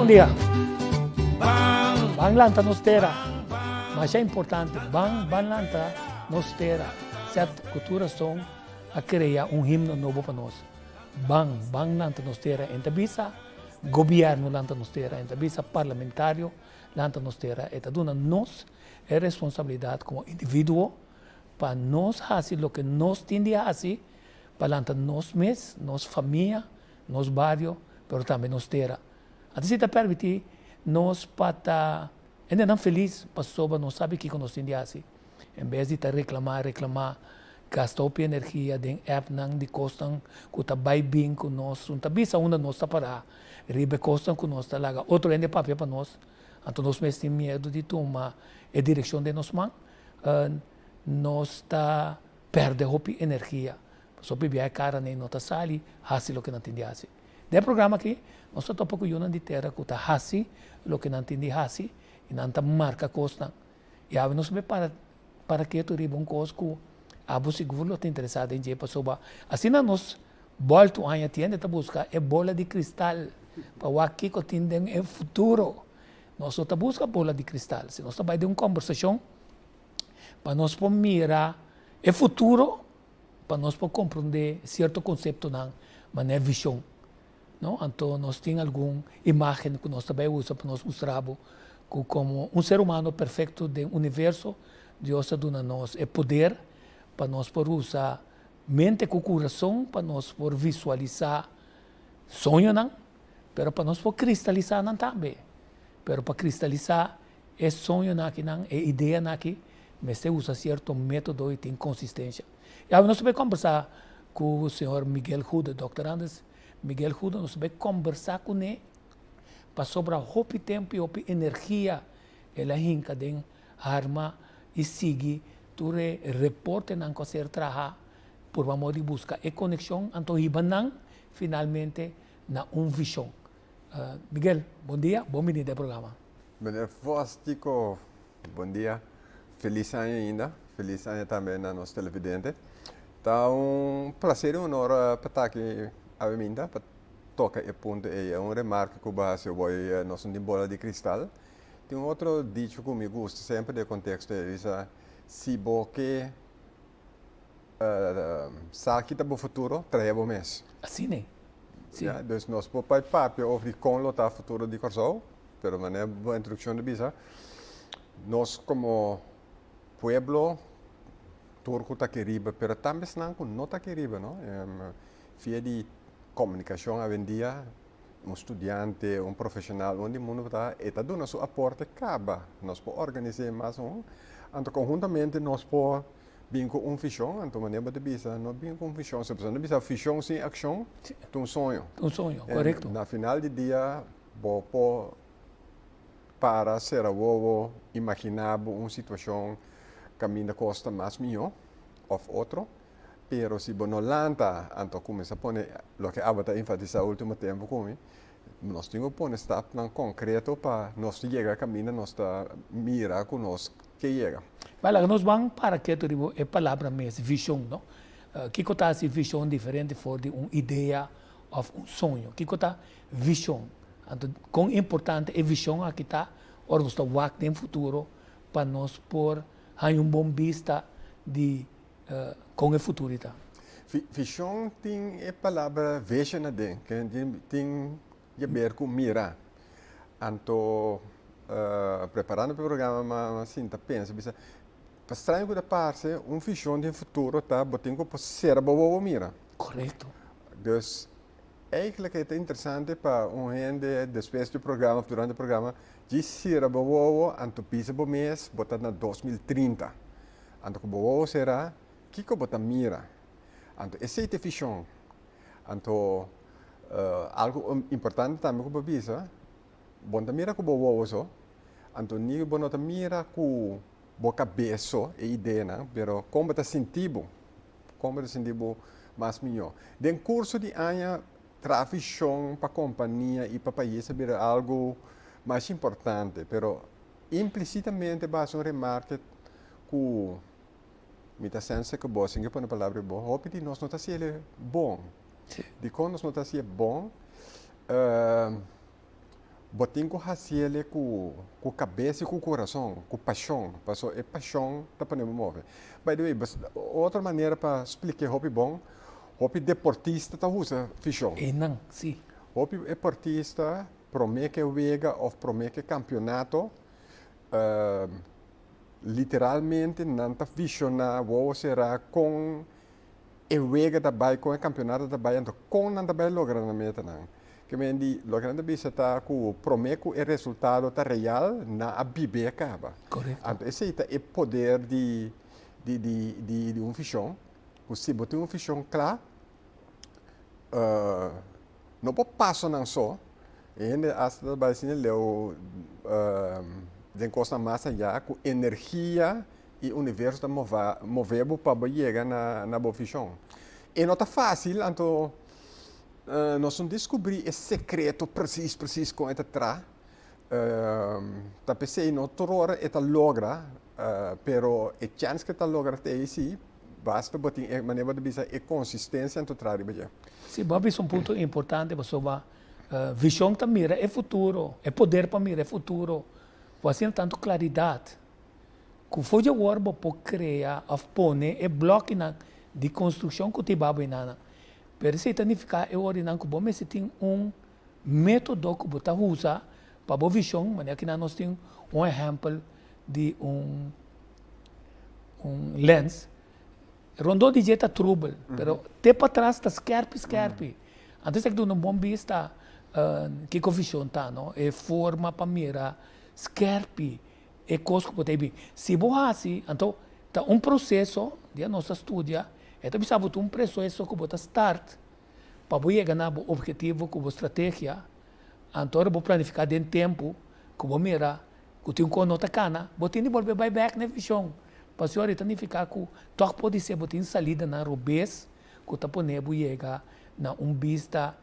Bon dia. Ban lanta nos tera. Masha importante. Ban, ban lanta nos tera. Set ku tur rason a krea un himno nobo pa nos. Ban, ban lanta nos tera. En ta bisa gobierno lanta nos tera. En ta bisa parlamentario lanta nos tera. E ta duna nos e responsabilidad como individuo pa nos hasi loke nos tin di hasi pa lanta nos mes, nos famia, nos bario, pero tambe nos tera. Anto si ta permití nos pa ta hendenan felis pasobra nos sabi kiko nos tin di hasi. En bes di ta reklamá, reklamá, gasta hopi energia den appnan di kosnan ku ta bai bin ku nos, un ta bisa unda nos ta pará riba e kosnan ku nos ta laga otro hende papia pa nos, anto nos mes tin miedu di tuma e direkshon den nos man, nos ta pèrdè hopi energia. Pasobra bia e kara nei no ta sali hasi loke nan tin di hasi. Den e programa aki nos ta topa ku yunan di tera ku ta hasi loke nan tin di hasi i nan ta marka kosnan. I awe nos ta para para ketu riba un kos ku abo sigur lo ta interesá den dje pasobra asina nos bòltu aña tiende ta buska e bola di kristal pa wak kiko tin den e futuro. Nos no ta buska bola di kristal, si nos ta bai den un kòmbersashon pa nos por mira e futuro, pa nos por komprondé sierto konseptonan manera vishon, no? Anto nos tin algun imágen ku nos ta bai usa pa nos mustra bo ku komo un ser humano perfekto den universo, Dios a duna nos e poder pa nos por usa mente ku kurason pa nos por visualisá soñonan, pero pa nos por kristalisá nan tambe. Pero pa kristalisá E soñonan akinan, e ideanan aki, mester usa sierto método i tin konsistensha. I awe nos ta bai kombersá ku señor Miguel Goede, Dòkter Andres Miguel Goede, nos ta bai kombersá kuné pasobra hopi tempu i hopi energia el a hinka den harma i sigui tur e reportenan ku a ser traha purba modo di buska e konekshon, anto hiba nan finalmente na un vishon. Miguel, bon dia, bon bini den programa. Meneer Vos, Tico, bon dia. Feliz aña ainda. Feliz aña tambe na nos televidente. Ta un placer y honor pa ta aki awe minta pa toca e punto ey. Un remarke cu bo haci awor, nos no tin bola di cristal. Tin un otro dicho cu mi gusta semper den e contexto ey, bisa, si bo ke sa ki ta bo futuro, trahe bo mes. Asina e. Si. Ya, dus nos por bai papia over di kon lo ta futuro di Kòrsou, pero manera bo introdukshon ta bisa, nos komo pueblo tur ku ta aki riba, pero tambe esnan ku no ta aki riba, no? Via di komunikashon awendia, un studiante, un profeshonal, un di mundu ku ta, e ta duna su aporte kaba. Nos por organis'é mas un, anto konhuntamente nos por Bin ku un vishon, anto manera bo ta bisa, no bin ku un vishon, si bo bisa vishon sin akshon, ta un soño. Ta un soño, korekto. Na final di dia bo por para, sera wowo, imaginá bo un situashon kaminda kos ta mas mihó òf otro, pero si bo no lanta, anto kuminsá pone loke abo ta enfatisá último tempu ku mi, nos tin ku pone stapnan konkreto pa nos yega kaminda nos ta mira ku nos ke yega. Bai laga nos ban para ketu riba e palabra mes, vishon, no? Kiko ta hasi vishon diferente for di un idea òf un soño? Kiko ta vishon? Anto, kon importante e vishon aki ta ora nos ta wak den futuro pa nos por haña un bon bista di kon e futuro ta? Vishon tin e palabra vision aden, ke tin di ber ku mira. Anto preparando pa e programa mi a sinta pensa bisa pa straño ku ta parse un vision den futuro ta bo tin ku por sera bo wowo mira. Korekto. Dus eigenlijk e ta interesante pa un hende despues di programa of durante programa djis sera bo wowo anto bisa bo mes bo ta na 2030. Anto ku bo wowo sera kiko bo ta mira? Anto esei ta e vision. Anto algu importante tambe ku bo bisa, bo no ta mira ku bo wowo so, anto ni bo no ta mira ku bo kabes so e ideanan, pero kon bo ta sinti bo, kon bo ta sinti bo mas mihó. Den kurso di aña traha vishon pa kompania i pa pais a bira algu mas importante, pero implisitamente bo hasi un remarke ku Mi ta sense ku bo, sin ke pone palabra bo, hopi di nos no ta hasiel e bon. Dikon nos no ta hasié bon? Bo tin ku hasiele ku ku kabes i ku kurason, ku pashon, paso e pashon ta pone bo move. By the way, otro manera pa splik'é hopi bon, hopi deportista ta usa vishon. Einan, si. Hopi eportista promé ke wega òf promé ke kampionato, literalmente nan ta vishoná wowo será kon e wega ta bai, kon e kampionato ta bai, anto kon nan ta bai logra nan metanan. Ke men di, loke nan ta bisa ta ku promé ku e resultado ta real, nan a bib'é kaba. Anto esei ta e poder di di di di di un vishon, ku si bo tin un vishon kla, no por pasonan so, e hende asta ta bai asina leu den kosnan mas ayá ku energia E universo ta mova, move bo pa bo yega na, na bo vision. E no ta fácil, anto nos no descubrí e secreto precies, precies con e ta tra. Ta p'esei no tur ora e ta logra, pero e chance cu e ta logra t'ei si, basta bo tin e, manera bo ta bisa, e consistencia anto tra riba dje. Si, bo a bisa un punto importante pasobra vision ta mira e futuro, e poder pa mira e futuro cu asina tanto claridad. Ku for di awor bo por krea òf pone e blòkinan di konstrukshon ku ta hiba bo enanan. Pero esei ta nifiká e ora ku bo mester tin un método ku bo ta usa pa bo vishon, manera kinan nos tin un ehèmpel di un un lens, rondó di dje ta trubel, pero te patras ta skèrpi skèrpi. Anto esaki duna un bon bista kiko vishon ta, no? E forma pa mira skèrpi. E kos ku bo ta bin. Si bo hasi, anto ta un proseso, dia nos ta studia, e ta bisa bo ta un presoeso ku bo ta start pa bo yega na bo objetivo ku bo strategia, anto ora bo planifiká den tempu ku bo mira ku tin un kos no ta kana, bo tin di bolbe bai bèk na e vishon. Pasobra e ta nifiká ku tòg podisé bo tin salidanan robes ku ta pone bo yega na un bista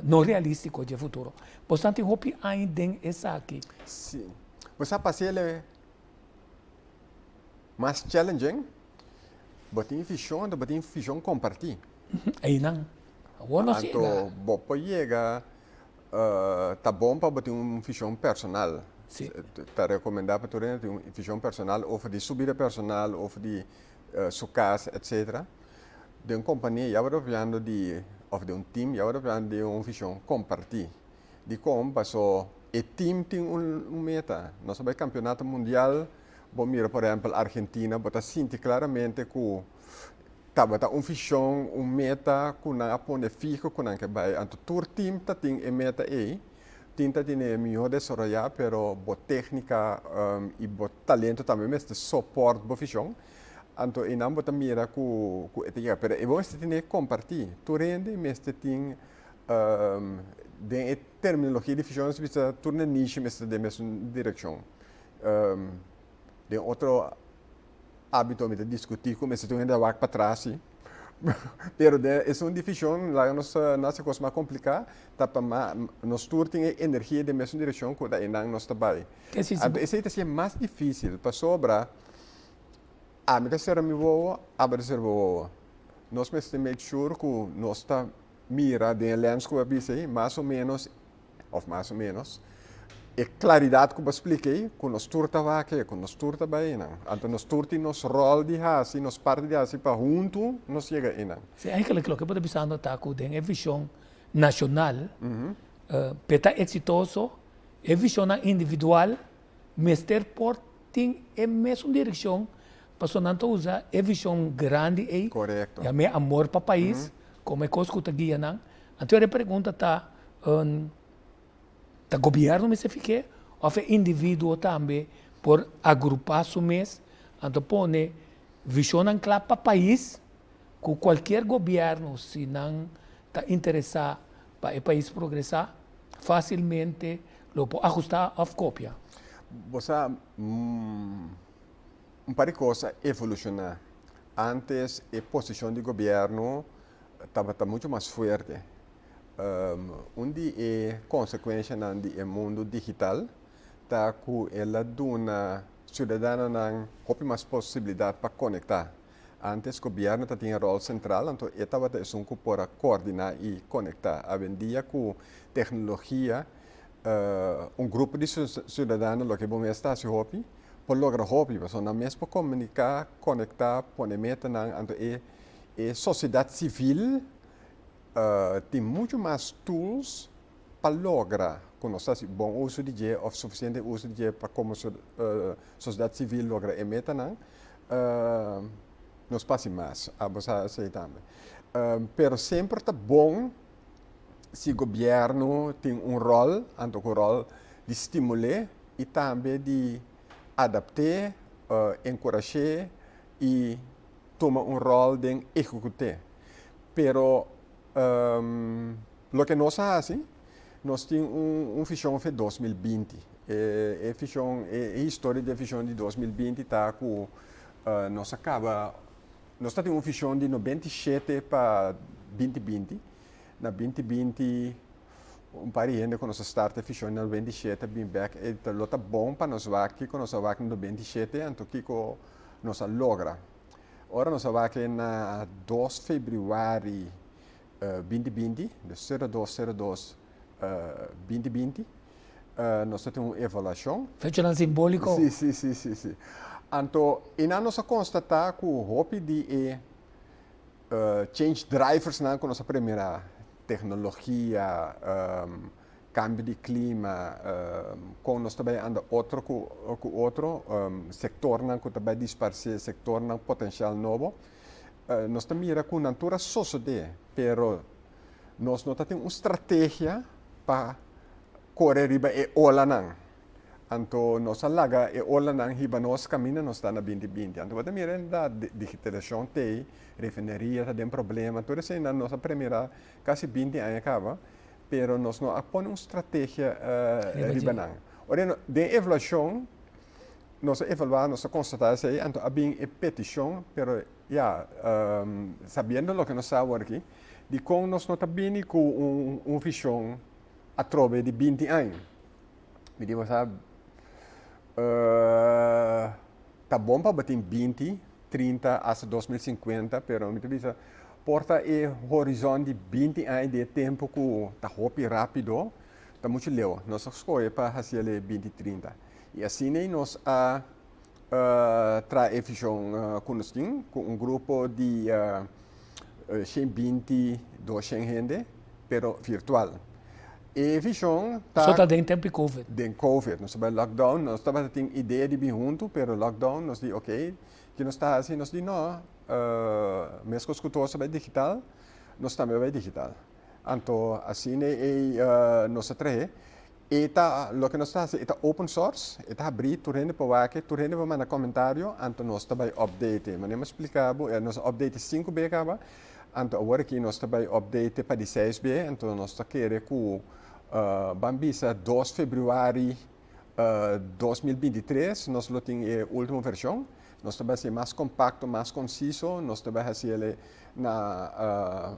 no realístiko dje futuro. Bo sa tin hopi aña den esaki. Sí. Bo sa pa hasiel e mas challenging, bo tin vision, anto bo tin vision compartí. Einan. Awor nos yega. Anto bo por yega, ta bon pa bo tin un vision personal. Sí. Ta recomendá pa tur hende tin un vision personal over di su bida personal, over di su cas, etcetera. Den un compania ya bo ta papiando di, of den un team ya bo ta papiando di un vision compartí. Dikon? Paso e team tin un meta. Nos a bai kampionato mundial, bo mira por ehèmpel Argentina, bo ta sinti klaramente ku tabata un vishon, un meta ku nan a pone fiho ku nan ke bai. Anto tur team ta tin e meta ei, tin ta tene e mihó desaroyá, pero bo téknika i bo talento tambe mester sopòrt bo vishon. Anto einan bo ta mira ku e ta yega. Pero e bo mester tene kompartí. Tur hende mester tin Den e terminologia di vision nos bisa tur nenishi mester den mesun direccion. Den otro ámbito mi ta discuti cu mester tin un hende a wak patras si. Pero den esun di vision laga nos no haci cos mas complica, ta pa nos tur tin e energia den mesun direccion cu ta einan nos ta bay. Anto esey ta haci'e mas dificil pasobra ami ta cera mi wowo, abo ta cera bo wowo. Nos mester make sure cu nos ta mira den e lens ku bo a bisa ei, mas o ménos, òf mas o ménos, e klaridat ku bo a splika ei, ku nos tur ta wak ei, ku nos tur ta bai einan. Anto nos tur tin nos ròl di hasi, nos parti di hasi pa huntu nos yega einan. Sí, eigenlijk loke bo ta bisando ta ku den e vishon nashonal, p'e ta eksitoso, e vishonnan individual mester por tin e mesun direkshon pasobra nan ta usa e vishon grandi ei, yam'é amor pa pais, komo e kos ku ta guia nan. Anto e pregunta ta, ta gobièrnu mester fik'é òf e individuo tambe por agrupá su mes anto pone vishonnan kla pa pais ku kualkier gobièrnu si nan ta interesá pa e pais progresá fásilmente lo por ahustá òf kopia. Bo sa, un par di kos a evolushoná. Ántes e posishon di gobièrnu tabata muchu mas fuerte. Un di e konsekuenshanan di e mundu digital ta ku el a duna siudadanonan hopi mas posibilidat pa konektá. Ántes gobièrnu ta tin e ròl sentral, anto e tabata esun ku por a koordiná i konektá. Awendia ku teknologia. Un grupo di ciudadano, loke bo mes ta haci hopi, por logra hopi, pasobra nan mes por comunica, conecta, pone metanan, anto e e sociedad civil tin mucho mas tools pa logra cu nos ta haci bon uso di dje of suficiente uso di dje pa como sociedad civil logra e metanan, nos por haci mas, abo sa esey tambe. Pero semper ta bon si gobierno tin un rol, anto cu rol di stimul'é y tambe di adapt'é, encurash'é y tuma un rol den ehecut'é. Pero loke nos a haci, nos tin un vision fe 2020. E vision, e historia di e vision di 2020 ta cu nos a caba. Nos ta tin un vision di 97 pa 2020. Na 2020 un par di hende ku nos a start e vision na 97 a bin bek e ta lo ta bon pa nos wak kiko nos a wak na 97 anto kiko nos a logra. Ora nos a wak e na 2 februari 2020, dus 0202 2020, nos ta tin un evaluashon. Fechanan simboliko. Si, si, si, si, si. Anto, einan nos a konstatá ku hopi di e change driversnan ku nos a premira, teknologia, kambio di klima, kon nos ta bai anda otro ku ku otro, sektornan ku ta bai disparsé, sektornan potensial nobo, nos ta mira ku nan tur a sosodé, pero nos no ta tin un strategia pa kore riba e olanan. Anto nos a laga e olanan hiba nos kaminda nos ta na 2020. Anto bo ta mira inderdat digitalisashon t'ei, refineria ta den problema, tur eseinan nos a premira kasi 20 aña kaba, pero nos no a pone un strategia riba nan. Ora den evaluashon nos a evaluá, nos a konstatá esei, anto a bin e petishon, pero ya, sabiendo loke nos sa awor aki, dikon nos no ta bini ku un vishon atrobe di 20 aña? Mi di bo sa, ta bon pa bo tin 20, 30, asta 2050, pero mi ta bisa por ta e horizon di 20 aña di e tempu ku ta hopi rápido, ta muchu leu. Nos a skohe pa hasi el e 20, 30. I asina ei nos a traha e vishon ku nos tin ku un grupo di 120, 200 hende, pero virtual. E vishon ta. So ta den tempu di covid? Den covid. Nos a bai lockdown, nos tabata tin idea di bin huntu, pero lockdown nos di ok, ki nos ta hasi? Nos di no, meskos ku tur a bai digital, nos tambe a bai digital. Anto asina ei nos a trahe. E ta, loke nos ta hasi, e ta open source, e ta habrí, tur hende por wak e, tur hende por manda komentario, anto nos ta bai update e. Manera mi a splika bo, nos a update e sinku be kaba, anto awor aki nos ta bai update e pa di seis be, anto nos ta kere ku ban bisa 2 februari 2023 nos lo tin e ultimo vershon. Nos ta bai hasi e mas kompakto, mas konsiso, nos ta bai hasi el na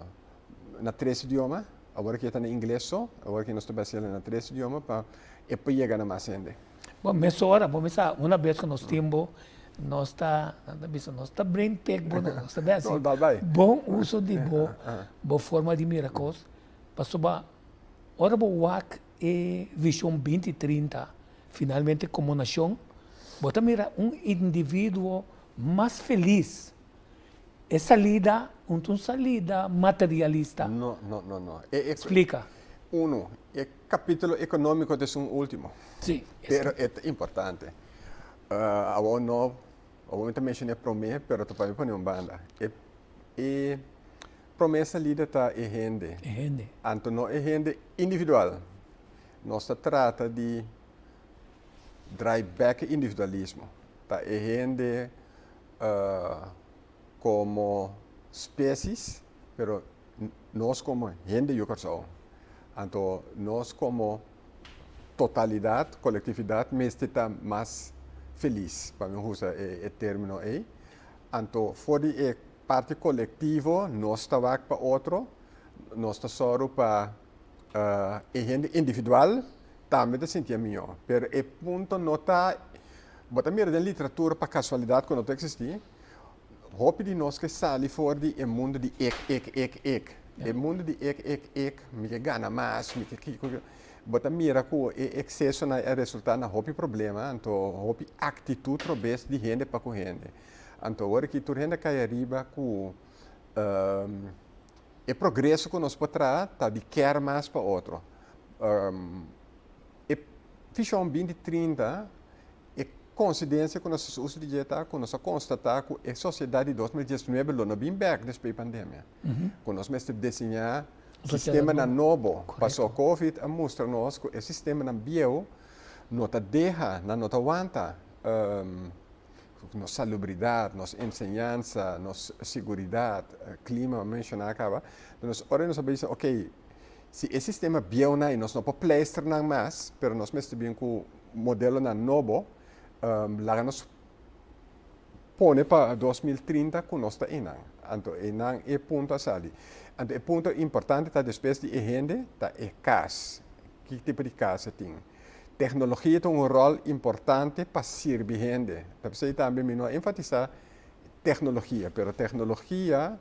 na tres idioma. Awor aki e ta na ingles so, awor aki nos ta bai hasiel na tres idioma pa e por yega na mas hende. Bon, mesora, bo mester sa, una bes ku nos tin bo, nos ta, nan ta bisa, nos ta brain pick bo, nos ta bai hasi bon uso di bo, bo forma di mira kos, pasobra ora bo wak e vision 2030, finalmente komo nashon, bo ta mira un individuo mas felis. E salida un ta un salida materialista. No, no, no, no. Splika. Uno, e kapítulo ekonómiko ta esun último. Sí. Pero e ta importante. Awor no, awor mi ta menshoná e promé, pero ta pa mi pone un banda. E e promé salida ta e hende. E hende. Anto no e hende individual. Nos ta trata di drai bèk e individualismo. Ta e hende komo species, pero nos komo hende yu Kòrsou. Anto nos komo totalidat, kolektividat mester ta mas felis, pa mi usa e término ei. Anto for di e parti kolektivo nos ta wak pa otro, nos ta sòru pa e hende individual tambe ta sintié mihó. Pero e punto no ta, bo ta mira den literatura pa kasualidat ku no ta eksistí, hopi di nos ke sali for di e mundu di ik, ik, ik, ik. E mundu di ik, ik, ik, mi ke gana mas, mi ke kiko. Bo ta mira ku e eksesonan a resultá na hopi problema, anto hopi aktitut robes di hende pa ku hende. Anto awor aki tur hende a kai ariba ku e progreso ku nos por traha ta di kèr mas pa otro. E vishon binti 30, e konsidensia ku nos a usa di dje ta ku nos a konstatá ku e sosiedat di 2019 lo no bin bèk despues di pandemia. Ku nos mester diseñá sistemanan nobo. Pasobra Covid a mustra nos ku e sistemanan bieu no ta deha, nan no ta wanta nos salubridat, nos enseñansa, nos siguridat, klima, mi a menshoná kaba. Entonces ora nos a bisa, ok, si e sistema bieunan ei nos no por pleister nan mas, pero nos mester bin ku modelonan nobo, laga nos pone pa 2030 ku nos ta einan. Anto einan e punto a sali. Anto e punto importante ta despues di e hende ta e kas. Ki tipo di kas e tin. Teknologia ta un ròl importante pa sirbi hende. Ta p'esei tambe mi no a enfatisá teknologia, pero teknologia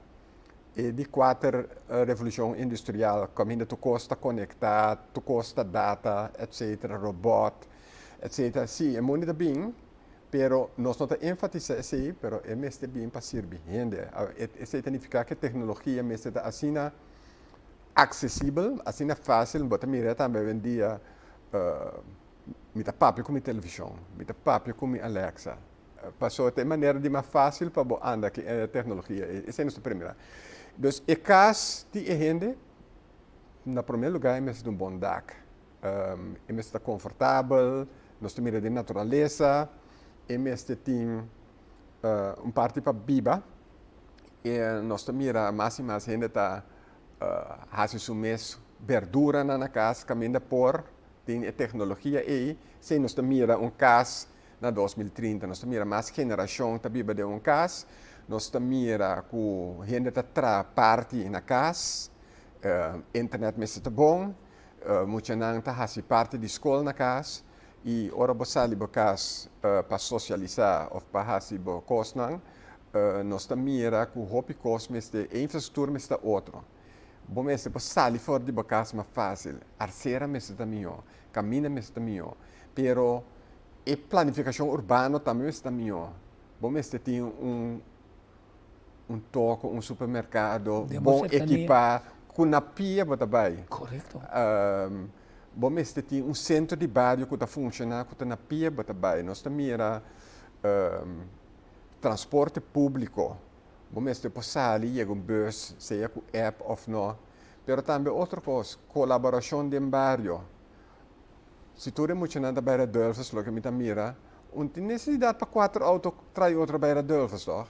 e di kuater revolushon industrial kaminda tur kos ta konektá, tur kos ta data, etsetera, robòt, etsetera. Sí, e mundu ta bin. Pero nos no ta enfatisá esei, pero e mester bin pa sirbi hende. Esei ta nifiká ku e teknologia mester ta asina aksesibel, asina fásil. Bo ta mira tambe awendia, mi ta papia ku mi televishon, mi ta papia ku mi Alexa. Pasobra ta e manera di mas fásil pa bo anda ku e teknologia. Esei nos ta primera. Dus e kas di e hende, na promé lugá e mester ta un bon dak. E mester ta konfortabel, nos ta mira den naturalesa, e mester tin un parti pa biba, e nos ta mira mas i mas hende ta hasi su mes berduranan na kas kaminda por tin e teknologia ei, esei nos ta mira un kas na 2030, nos ta mira mas generashon ta biba den un kas, nos ta mira ku hende ta traha parti na kas, internet mester ta bon. Muchanan ta hasi parti di skol na kas i ora bo sali bo kas pa sosialisá òf pa hasi bo kosnan, nos ta mira ku hopi kos mester, e infrastruktura mester ta otro. Bo mester por sali for di bo kas mas fásil, arsera mester ta mihó, kaminda mester ta mihó, pero e planifikashon urbano tambe mester ta mihó. Bo mester tin un un toko, un supermerkado bon ekipá ku na pia bo ta bai. Korekto. Bo mester tin un sentro di bario ku ta funshoná ku ta na pia bo ta bai. Nos ta mira transporte públiko, bo mester por sali yega un bus sea ku app òf no. Pero tambe otro kos, kolaborashon den bario. Si tur e muchanan ta bai Radulphus loke mi ta mira, un tin nesesidat pa kuater outo trai otro bai Radulphus tòg?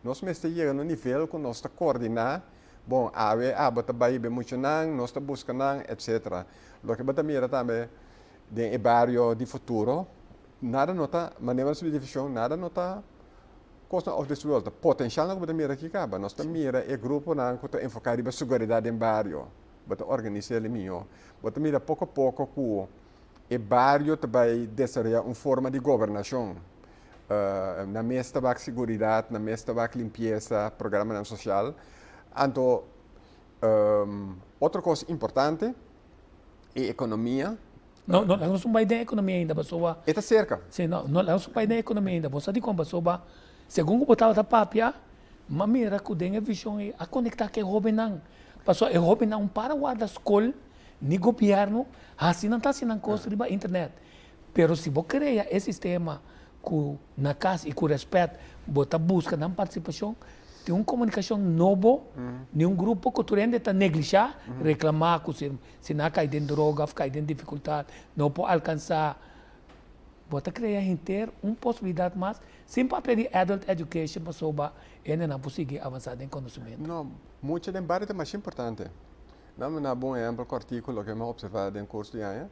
Nos mester yega na un nivel ku nos ta koordiná, bon awe abo ta bai be muchanan, nos ta buska nan, etcetera. Loke bo ta mira tambe den e bario di futuro, nada no ta, manera bo ta subi divishon, nada no ta kosnan of this world, ta potenshalnan ku bo ta mira aki kaba. Nos ta mira e gruponan ku ta enfoká riba seguridat den bario. Bo ta organis'é li mihó. Bo ta mira poko poko ku e bario ta bai desaroyá un forma di gobernashon. Nan mes ta wak siguridat, nan mes ta wak limpiesa, programanan sosial. Anto, otro kos importante, e ekonomia. No, no, nos no bai den ekonomia ainda, pasobra. E ta serka. Si, no, no, nos no bai den ekonomia ainda. Bo sa dikon? Pasobra segun ku bo tabata papia, m'a mira ku den e vishon ei a konektá ku e hóbennan. Pasobra e hóbennan un para warda skol ni gobièrnu hasi nan ta hasi nan kos riba internet. Pero si bo krea e sistema ku na kas i ku rèspèt bo ta buska nan partisipashon, tin un komunikashon nobo, ni un grupo ku tur hende ta neglishá, reklamá ku si si nan a kai den droga òf kai den difikultat no por alkansá. Bo ta krea henter un posibilidat mas sin papia di adult education pasobra hendenan por sigui avansá den konosementu. No, mucha den bario ta masha importante. Nan mi na bo un ehempel kòrtiku loke mi a opservá den kurso di aña.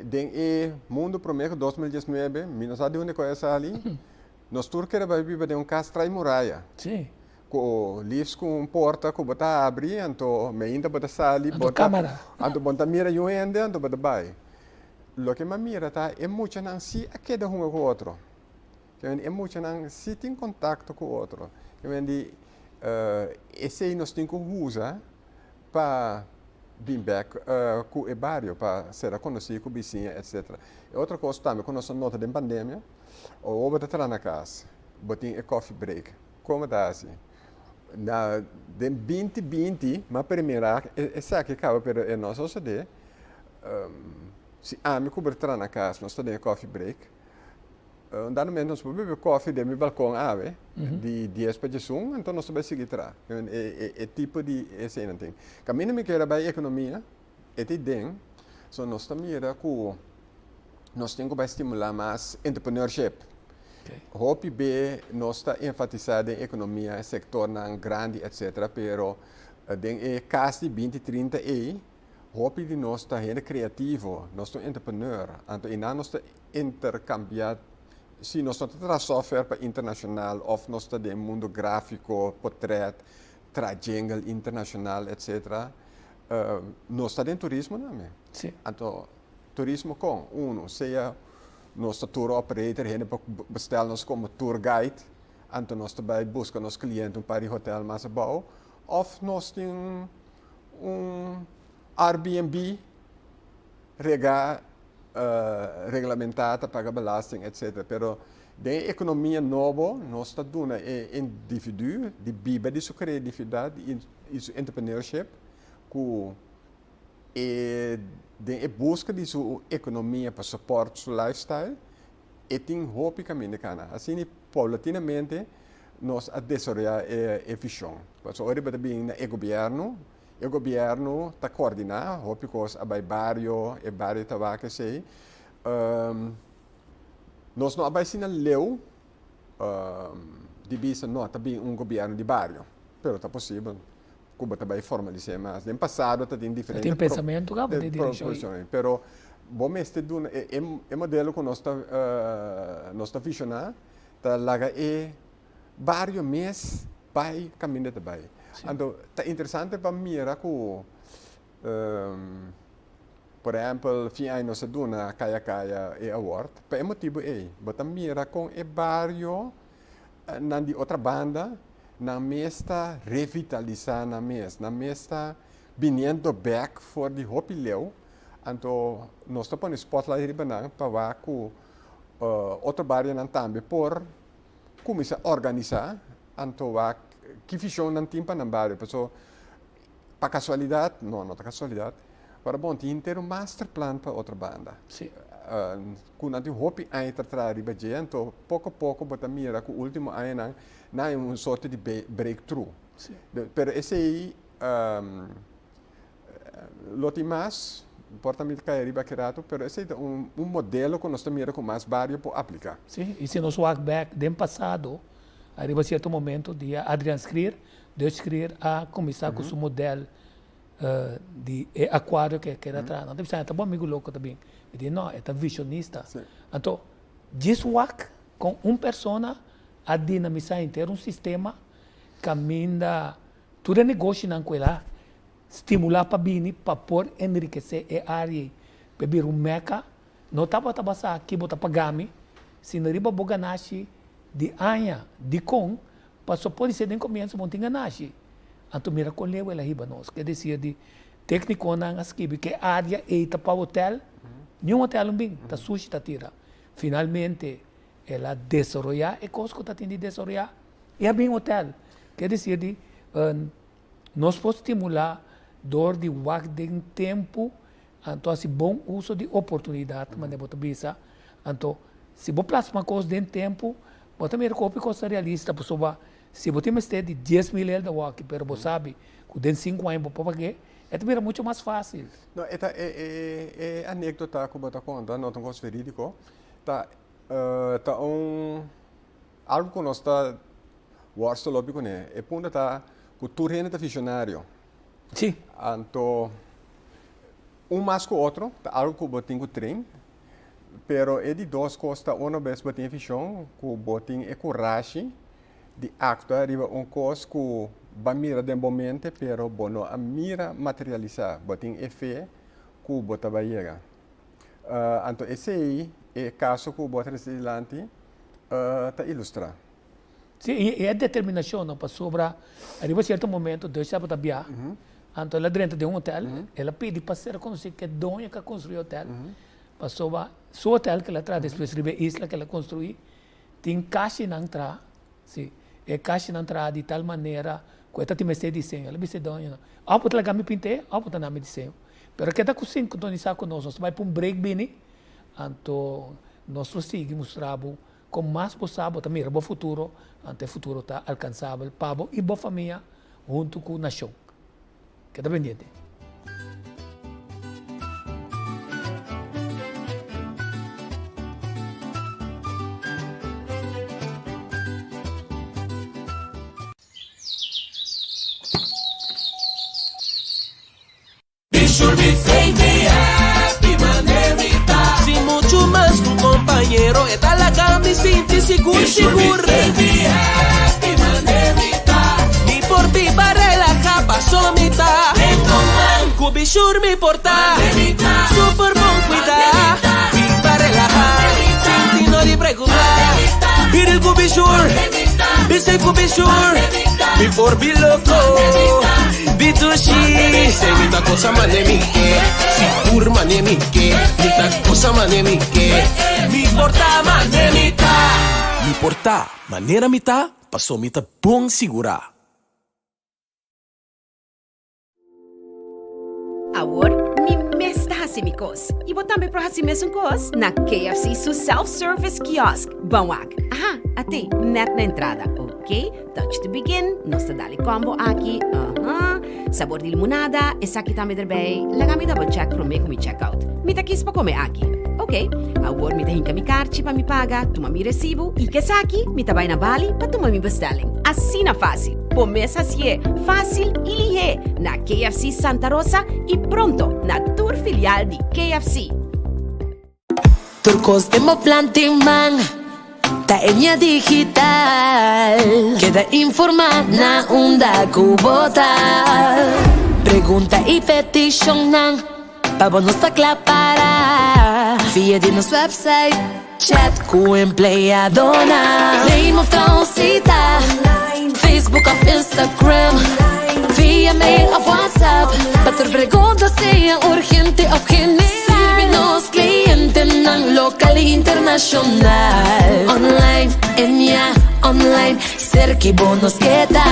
Den e mundu promé ku 2019, mi no sa di unda ku a sali, nos tur kere bai biba den un kas trai muraya. Sí. Ku lifts ku un porta ku bo ta habri, anto meinta bo ta sali, Anto kamera. Anto bo ta mira yu hende, anto bo ta bai. Loke mi a mira ta e muchanan si a keda hunga ku otro. E muchanan si tin kontakto ku otro. Esei nos tin ku usa pa. bin bek ku e bario, pa sera konosí ku bisiña etcetera. E otro kos tambe ku nos a nota den pandemia, ora bo ta traha na kas, bo tin e coffee break, kon bo ta hasi? Na den 2020 m'a primera esaki kaba pero e no a sosodé, si ami ku bo ta traha na kas nos ta den e coffee break, Un dado momento nos por bebe koffie den mi balkon awe, di dies pa diesun, anto nos ta bai sigui traha. E tipo di eseinan tin. Kaminda mi kere bai ekonomia, e ta den, so nos ta mira ku nos tin ku bai stimulá mas entrepreneurship. Hopi be nos ta enfatisá den ekonomia e sektornan grandi etcetera, pero den e kas di 20, 30 ei, Hopi di nos ta hende kreativo, nos ta un entrepreneur, anto einan nos ta interkambiá, si nos no ta traha software pa internashonal òf nos ta den mundu gráfiko, potrèt, traha jingle internashonal etcetera, nos ta den turismo tambe. Anto turismo kon? Uno, sea nos ta tour operator, hende por bestèl nos komo tour guide, anto nos ta bai buska nos kliente un par di hotèl mas abou, òf nos tin un Airbnb regá, reglamentá, ta paga belasting, etc. Pero den e ekonomia nobo nos ta duna e individu di biba di su kreatividat i su entrepreneurship ku e den e buska di su ekonomia pa support su lifestyle e tin hopi kaminda kana. Asina paulatinamente nos a desaroyá e vishon. Pasobra ora bo ta bin na e gobièrnu, e gobièrnu ta koordiná hopi kos a bai bario, e bario ta wak esei. Nos no a bai asina leu di bisa no ta bin un gobièrnu di bario, pero ta posibel ku bo ta bai formalis'é mas. Den pasado ta tin diferente Tin pensamentu kaba den direkshon ei. Pero bo mester duna e modelo ku nos ta nos ta vishoná Ta laga e bario mes bai kaminda ta bai. Anto ta interesante pa mira ku por ehèmpel fin aña nos a duna Kaya Kaya e award pa e motibu ei. Bo ta mira kon e bario nan di otra banda nan mes ta revitalisá nan mes, nan mes ta biniendo bèk for di hopi leu. Anto nos ta pone spotlight riba nan pa wak ku Otro barionan tambe por kuminsá organisá anto wak ki vishon nan tin pa nan bario. Paso pa kasualidat, no, no ta kasualidat, pero bon tin henter un masterplan pa otro banda. Ku nan tin hopi aña ta traha riba dje, anto poko poko bo ta mira ku ultimo añanan nan hay un sorto di breakthrough. Pero esei Lo tin mas, por ta mi ta kai ariba aki rato, pero esei ta un modelo ku nos ta mira ku mas bario por apliká. Sí, i si nos wak bèk den pasado, ariba sierto momento dia Adriaan Schrier, Dutch Schrier, a kuminsá ku su modèl di e akuario ku e keda traha. Nan ta bisa, e ta bo amigu loko ta bin. Mi di, no, e ta vishonista. Anto, djis wak kon un persona a dinamisá henter un sistema kaminda Tur e negoshinan ku el a stimulá pa bini pa por enrikesé e área ei pa e bira un mèka, no tabata basá ki bo ta paga mi, sino riba bo ganashi di aña. Dikon? Pasobra podisé den komienso bo no tin ganashi. Anto mira kon leu el a hiba nos. Ke desir di téknikonan a skibi ku e área ei ta pa hotèl, niun hotèl no bin, ta sushi ta tira. Finalmente el a desaroyá e kos ku ta tin di desaroyá. I a bin hotel. Ke desir di nos por stimulá dor di wak den tempu, anto hasi bon uso di oportunidat, manera bo ta bisa. Anto si bo plasma kos den tempu, bo ta mira ku hopi kos ta realista, pasobra si bo tin mester di 10,000 elda wòki, pero bo sabi ku den sinku aña bo por pag'é, e ta bira muchu mas fásil. No, e ta e anekdota ku bo ta konta no ta un kos verídiko, ta ta un. Algu ku nos ta worstel hopi kuné, e punto ta ku tur hende ta visionario. Sí. Anto un mas ku otro ta algu ku bo tin ku train, pero e di dos kos ta unu bes bo tin e vision ku bo tin e kurashi di aktua riba un kos ku bo a mira den bo mente pero bo no a mira materialisá, bo tin e fe ku bo ta bai yega. Anto esei e kaso ku bo a trese dilanti ta ilustrá. Sí, i e determinashon no, pasobra ariba sierto momento Deus tabata bia, Anto el a drenta den un hotel, el a pidi pa ser konosí ku e doño ku a konstruí e hotel, pasobra su hotel ku el a traha despues riba e isla ku el a konstruí, tin kashinan traha, si, e kashinan traha di tal manera ku e ta tin mester diseño. El a bisa e doñonan, òf bo ta laga mi pint'é òf bo ta na mi diseño. Pero keda ku sintonisá ku nos, nos ta bai pa un break bini, anto nos lo sigui mustra bo kon mas bo sa bo ta mira bo futuro, anto e futuro ta alkansabel pa bo i bo famia huntu ku nashon. Keda pendiente. Sin muchu mas ku kompañero e ta laga mi sinti sigur sigur. Mi por biba relahá paso mi ta ku Bishur mi por ta super bon cuidá. Biba relahá sinti no di preokupá. Biril ku Bishur, bi safe ku Bishur, mi por bi loko. Bitushi. Se mi ta cosa mane mi ke Sigur mane mi ke Mi ta cosa mane mi ke Mi por ta mane mi ta Mi por ta manera mi ta paso mi ta bon sigurá. Awor mi mes ta hasi mi kos i bo tambe por hasi mesun kos na KFC su self-service kiosk. Ban wak. Aha, at'e, nèt na entrada. Ok, touch to begin, nos ta dal e combo aki, aha, sabor di limonada, esaki tambe derbij, laga mi double check promé ku mi check out. Mi ta kis pa kome aki. Ok, awor mi ta hinka mi karchi pa mi paga, tuma mi resibu i k'esaki mi ta bai na bali pa tuma mi bestelling. Asina fásil! Bo mes hasié fásil i lihé na KFC Santa Rosa i pronto na tur filial di KFC. Tur kos den bo plan tin man ta Ennia Digital. Keda informá na unda ku bo ta. Pregunta i petishonnan pa bo nos ta kla para. Via di nos website. Chat ku empleadonan. Claim of ta un cita. Facebook of Instagram. Via mail of WhatsApp. Pa tur pregunta sea urgente of general. Sirbi nos clientenan local y internacional. Online, Ennia, online, serki bo nos keda.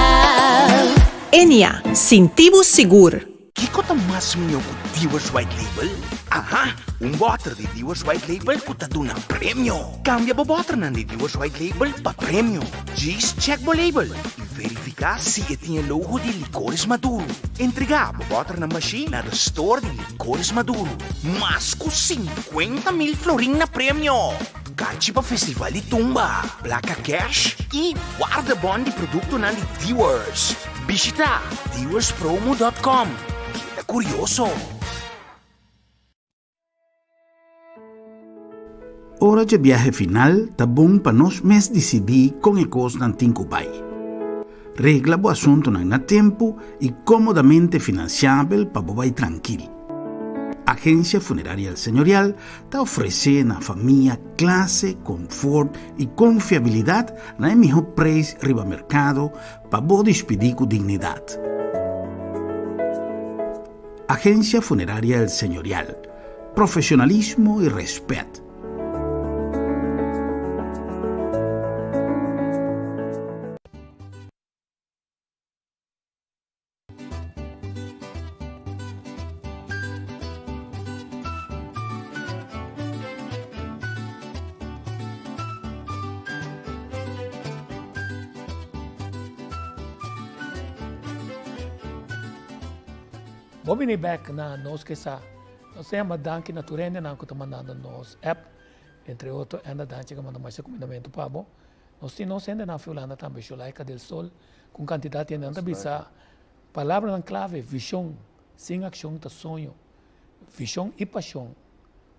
Ennia, sinti bo sigur. Kiko ta mas mihó ku Dewar's White Label? Aha! Un bòter di Dewar's White Label ku ta duna premio! Kambia bo bòternan di Dewar's White Label pa premio. Djis chèk bo label i verifiká si e tin e logo di Licores Maduro. Entregá bo bòternan bashí na de store di Licores Maduro. Mas ku 50,000 florin na premio! Karchi pa Festival di Tumba, plaka kèsh i wardebòn di produktonan di Dewar's. Bishita dewerspromo dot com. Keda kurioso! Ora dje biahe final ta bon pa nos mes disidí kon e kosnan tin ku bai. Regla bo asuntunan na tempu i kómodamente finansiabel pa bo bai trankil. Agencia Funeraria El Señorial ta ofresé na famia klase, konfort i konfiabilidat na e mihó preis riba merkado Pa bo dispidí ku dignidat. Agencia Funeraria El Señorial, Profesionalismo y respet. Bo bini bek na Nos Ke Sa. Nos ta yama danki na tur hendenan ku ta mandando nos app, entre otro Enda Danchi ku a manda masha kumindamentu pa bo. Nos tin nos hendenan fi Hulanda tambe, Shulaika del Sol, ku un kantidat di hendenan ta bisa palabranan klave, vishon sin akshon ta soño, vishon i pashon.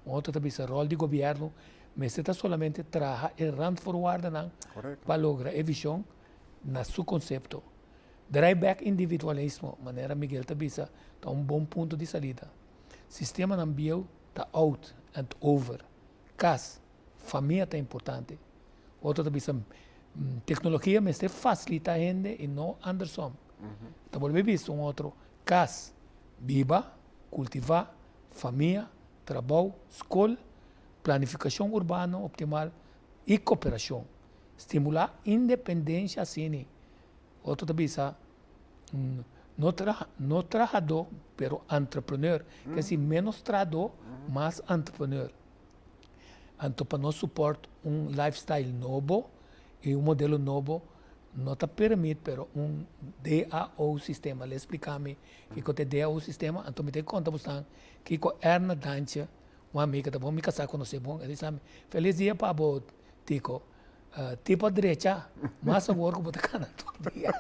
Un otro ta bisa ròl di gobièrnu mester ta solamente traha e randvoorwaardennan pa logra e vishon na su konsepto. Drai bèk individualismo, manera Miguel ta bisa, ta un bon punto di salida. Sistemanan bieu ta out and over. Kas, famia ta importante. Otro ta bisa teknologia mester fasilitá hende i no andersom. Ta bolbe bisa un otro, kas. Biba, kultivá, famia, trabou, skol, planifikashon urbano optimal i koperashon. Stimulá independensha asina. Otro ta bisa, no tra no trahadó pero entrepreneur. Ke si ménos trahadó, mas entrepreneur. Anto pa nos support un lifestyle nobo i un modelo nobo no ta permit pero un DAO sistema. Lei splika mi kiko ta e DAO sistema, anto mi ta konta bosnan kiko Erna Dantje, un amiga ta bon, mi kasá konosé bon, el bisa mi, Felis dia pa bo Tico. Tipo a drecha, mas awor ku bo ta kana tur dia.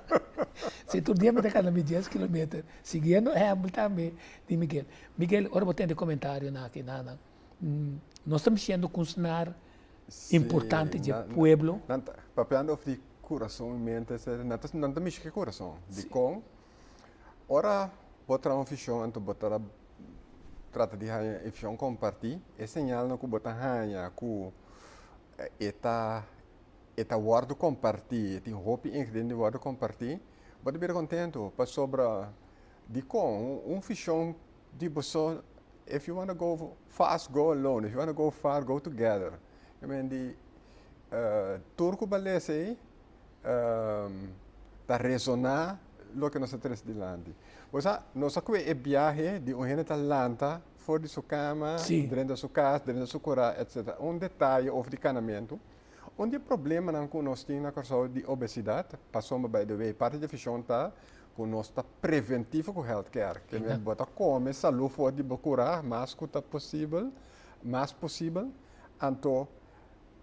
Si tur dia mi ta kana mi dies kilometer, siguiendo ehèmpel tambe di Miguel. Miguel, ora bo tende komentarionan aki nan, nos ta mishendo ku un snar importante dje pueblo. Nan ta papiando of di kurason i mente, nan ta nan ta mishi ku e kurason. Dikon? Ora bo traha un vishon anto bo ta trata di haña e vishon kompartí, e señalnan ku bo ta haña ku e ta e ta wòrdu kompartí, e tin hopi ingrediente di wòrdu kompartí, bo ta bira kontentu pasobra dikon un vishon di bo so, if you wanna go fast go alone, if you wanna go far go together. I mean di tur ku bo a lesa ei ta resoná loke nos a trese dilanti. Bo sa, nos a kue e biahe di un hende ta lanta for di su kama, drenta su kas, drenta su kurá, etcetera. Un detaye over di kanamentu, un di e problemanan ku nos tin na Kòrsou di obesidat, pasobra by the way, parti di e vishon ta ku nos ta preventivo ku health care, ke men bo ta kome salú for di bo kurá mas ku ta posibel, mas posibel, anto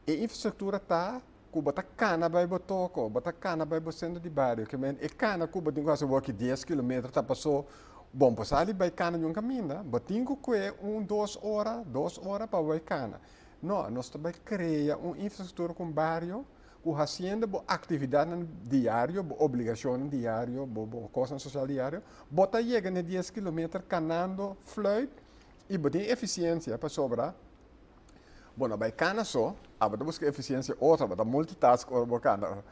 e infrastruktura ta ku bo ta kana bai bo toko, bo ta kana bai bo sentro di bario, ke men e kana ku bo tin ku hasi wòki dies kilometer ta paso bon por sali bai kana di un kaminda, bo tin ku kue un dos ora, dos ora pa bo bai kana. No, nos ta bai krea un infrastruktura ku un bario ku hasiendo bo aktividatnan diario, bo obligashonnan diario, bo bo kosnan sosial diario, bo ta yega na e dies kilometer kanando fluit i bo tin efisiensia pasobra Bo no bai kana so, abo ta buska efisiensia otro, abo ta multitask ora bo kana.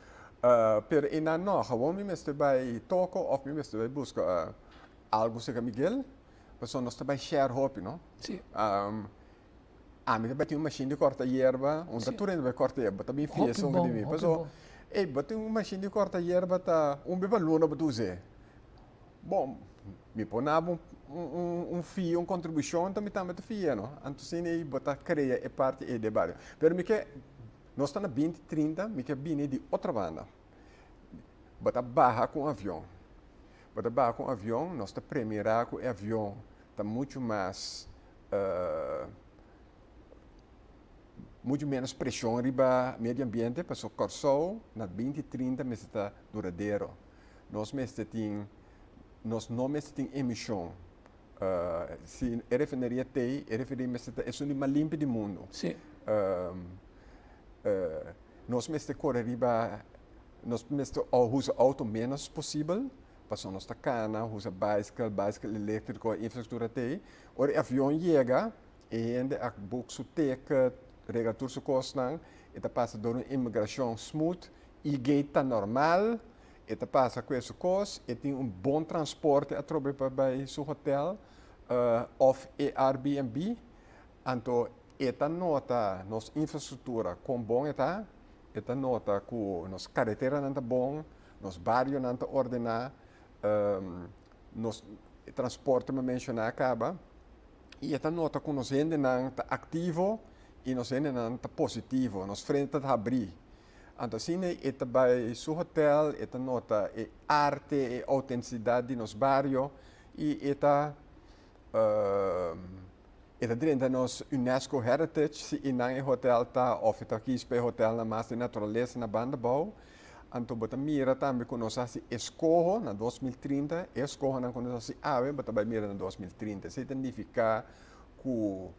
Pero einan no, gewoon mi mester bai toko of mi mester bai buska algu serka Miguel, pasobra nos ta bai share hopi, no? Sí. Ami ta bai tin un mashin di korta yerba, un ta tur hende bai korta yerba, bo ta bin fia esun di mi. Pasobra, ey, bo tin un mashin di korta yerba ta un bes pa luna bo ta us'é. Bon, mi por naba un fee, un kontribushon, anto mi tambe ta fia, no? Anto asina ei bo ta krea e parti ei den bario. Pero mi ke, nos ta na binti trinta, mi ke bini di otro banda. Bo ta baha ku un avion. Bo ta baha ku un avion, nos ta premirá ku e avion ta muchu mas, muchu ménos preshon riba medio ambiente, pasobra Kòrsou na binti trinta mester ta duradero. Nos mester tin, nos no mester tin emishon. Si e refineria t'ei, e refineria mester ta esun di mas limpi di mundu. Sí. Nos mester kore riba, nos mester usa outo ménos posibel, pasobra nos ta kana, usa baiskel, baiskel eléktriko, e infrastruktura t'ei. Ora e avion yega, e hende a boek su ticket, regla tur su kosnan, e ta pasa dor un imigrashon smooth, E-gate ta normal, e ta pasa ku e su kos, e tin un bon transporte atrobe pa bai su hotel òf e Airbnb. Anto e ta nota nos infrastruktura kon bon e ta, e ta nota ku nos kareteranan ta bon, nos barionan ta ordená, nos transporte mi a menshoná kaba, i e ta nota ku nos hendenan ta aktivo i nos hendenan ta positivo, nos frente ta habrí. Anto asina e ta bai su hotel, e ta nota e arte, e autentisidat di nos bario i e ta e ta drenta nos UNESCO Heritage si einan e hotel ta of e ta kies pa e hotelnan mas di naturalesa na banda abou. Anto bo ta mira tambe ku nos a hasi eskoho na 2030, e eskohonan ku nos a hasi awe bo ta bai mira na 2030. Esei ta nifiká ku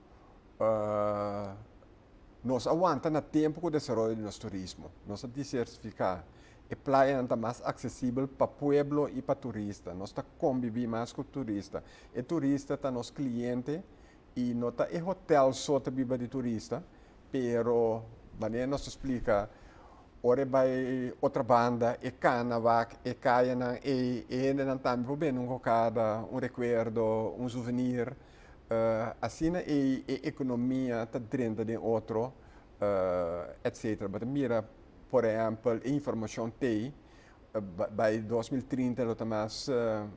Nos a wanta na tempu ku desaroyo di nos turismo. Nos a disersifiká. E playanan ta mas aksesibel pa pueblo i pa turista. Nos ta kombibí mas ku turista. E turista ta nos kliente i no ta e hotèl so ta biba di turista, pero manera nos ta splika. Ora e bai otra banda, e cana wak e cayanan ey, e hendenan tambe por bende un cocada, un recuerdo, un souvenir. Asina ey e economia ta drenta den otro, etcetera. Bo ta mira, por ehempel, e informacion t'ey, bai 2030 lo ta mas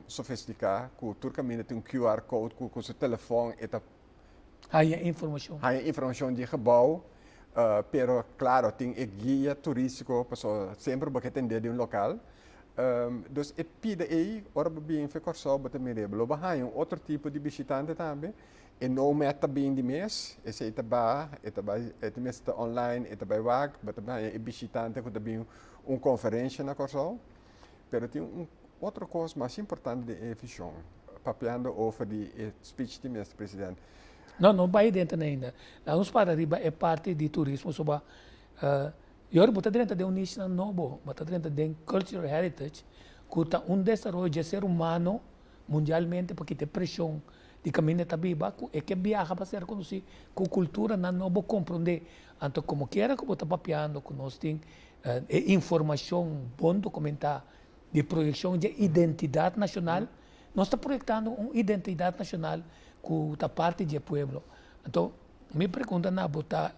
sofistica, cu tur caminda tin un QR code cu cu su telefon e ta Haña informacion. Haña informacion di e gebouw, pero claro tin e guia turistico pasobra semper bo ke tende di un local. Dus e pida ey ora bo bin fe Kòrsou bo ta mira bo lo bo haña un otro tipo di bishitante tambe. E no mèt ta bin di mes, esey ta ba, e ta bai e ta mes ta online, e ta bai wak, bo ta haña e bishitante ku ta bin un konferensha na Kòrsou. Pero tin un otro kos mas importante den e vishon, papiando over di e speech di Minister President. No, no bai denter ainda. Laga nos para riba e parti di turismo soba yori bo ta drenta den un niche-nan nobo, bo ta drenta den cultural heritage ku ta un desaroyo dje ser humano mundialmente pa kita e preshon di kaminda e ta biba ku e ke biaha pa ser konosí ku kulturanan nobo komprondé. Anto komokiera ku bo ta papiando ku nos tin E informashon bon dokumentá di proyekshon dje identidat nashonal, nos ta proyektando un identidat nashonal ku ta parti dje pueblo. Anto, mi pregunta na bo ta,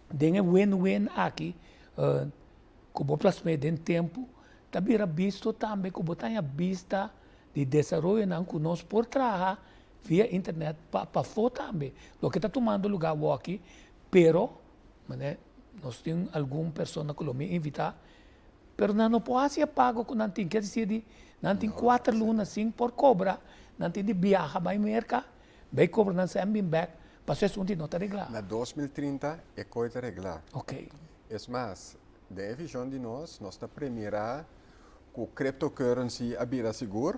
den e win-win aki ku bo plasm'é den tempu, ta bira bisto tambe ku bo ta haña bista di desaroyonan ku nos por traha via internet pa pafó tambe, loke ta tumando lugá awoki, pero Manera nos tin algun persona ku lo mi invitá, pero nan no por hasi e pago ku nan tin. Kier desir di nan tin kuater luna sin por kobra, nan tin di biaha bai Merka, bai kobra nan sèn bin bèk, pasobra e asuntu no ta reglá. Na 2030 e koi ta reglá. Ok. Es mas, den e vishon di nos, nos ta premirá ku cryptocurrency a bira sigur,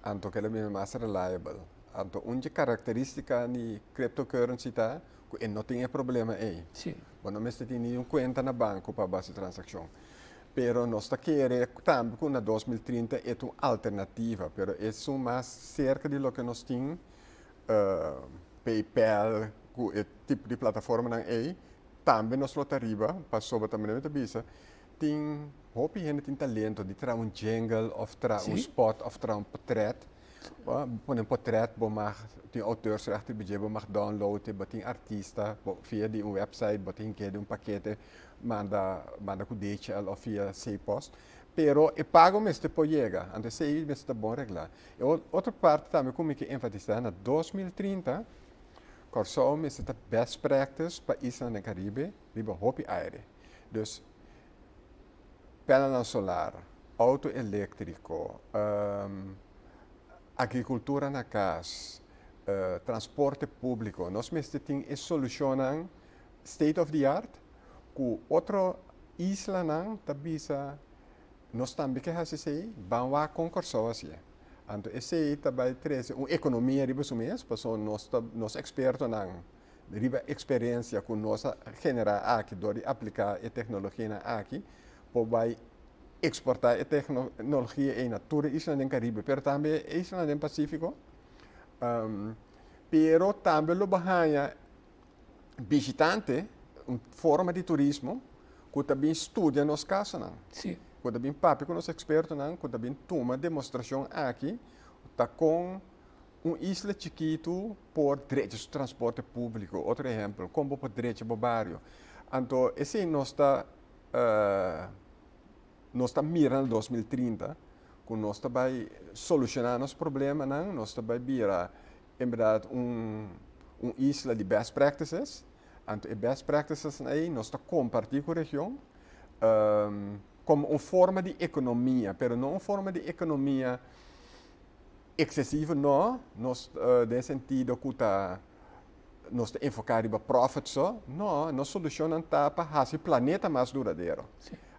anto keda bira mas reliable. Anto un dje karakterístika di cryptocurrency ta ku e no tin e problema ei. Sí. Bo no mester tin niun kuenta na banko pa base transakshon. Pero nos ta kere tambe ku na 2030 e ta un alternativa, pero esun mas serka di loke nos tin, PayPal ku e tipo di plataformanan ei, tambe nos lo ta riba, pasobra ta manera mi ta bisa, tin hopi hende tin talento di traha un jingle òf traha un spot òf traha un portret. Bo pone un portret, bo mag tin auteursrecht riba dje, bo mag download e, bo tin artista, bo via di un website bo tin ke di un pakete manda manda ku DHL òf via C-post. Pero e pago mester por yega, anto esei mester ta bon reglá. E otro parti tambe ku mi ke enfatisá, na 2030 Kòrsou mester ta best practice pa islanan den Karibe riba hopi aire. Dus panelnan solar, auto eléktriko, agrikultura na kas, transporte públiko. Nos mester tin e solushonnan state of the art ku otro islanan ta bisa nos tambe ke hasi esei, ban wak kon Kòrsou hasié. Anto esei ta bai trese un ekonomia riba su mes pasobra nos ta nos ekspertonan Riba eksperensia ku nos a generá aki dor di apliká e teknologianan aki, por bai eksportá e teknologia ei na tur e islanan den Karibe, pero tambe e islanan den Pasífiko. Pero tambe lo bo haña bishitante, un forma di turismo, ku ta bin studia nos kasonan. Ku ta bin papia ku nos ekspertonan, ku ta bin tuma demostrashon aki ta kon Un isla chikitu por drecha su transporte públiko. Otro ehèmpel, kon bo por drecha bo bario. Anto esei nos ta nos ta mira na 2030 ku nos ta bai solushoná nos problemanan, nos ta bai bira en bèrdat un un isla di best practices. Anto e best practices ei nos ta kompartí ku region komo un forma di ekonomia, pero no un forma di ekonomia Excesivo no, nos den sentido cu ta nos ta enfoca riba profit so, no, nos solucionnan ta pa haci planeta mas duradero.